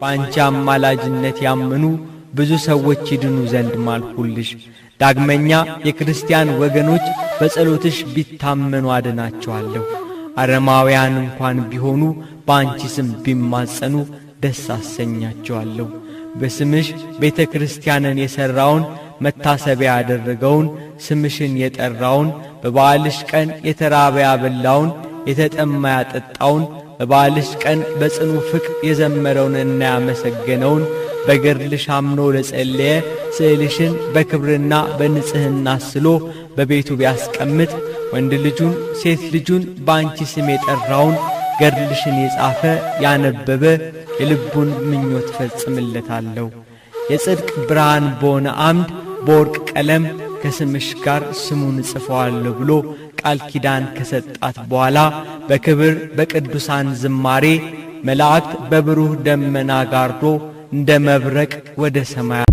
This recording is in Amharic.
በአንቺ አማላጅነት ያመኑ ብዙ ሰዎች ይድኑ ዘንድ ማልሁልሽ። ዳግመኛ የክርስቲያን ወገኖች በጸሎትሽ ቢታመኑ አድናቸዋለሁ። አረማውያን እንኳን ቢሆኑ በአንቺ ስም ቢማጸኑ ደስ አሰኛቸዋለሁ። በስምሽ ቤተ ክርስቲያንን የሠራውን፣ መታሰቢያ ያደረገውን፣ ስምሽን የጠራውን፣ በበዓልሽ ቀን የተራበ ያበላውን፣ የተጠማ ያጠጣውን፣ በበዓልሽ ቀን በጽኑ ፍቅር የዘመረውንና ያመሰገነውን፣ በገድልሽ አምኖ ለጸለየ፣ ስዕልሽን በክብርና በንጽሕና ስሎ በቤቱ ቢያስቀምጥ፣ ወንድ ልጁን ሴት ልጁን በአንቺ ስም የጠራውን፣ ገድልሽን የጻፈ ያነበበ የልቡን ምኞት ፈጽምለታለሁ። የጽድቅ ብርሃን በሆነ አምድ በወርቅ ቀለም ከስምሽ ጋር ስሙን እጽፈዋለሁ ብሎ ቃል ኪዳን ከሰጣት በኋላ በክብር በቅዱሳን ዝማሬ መላእክት በብሩህ ደመና ጋርዶ እንደ መብረቅ ወደ ሰማይ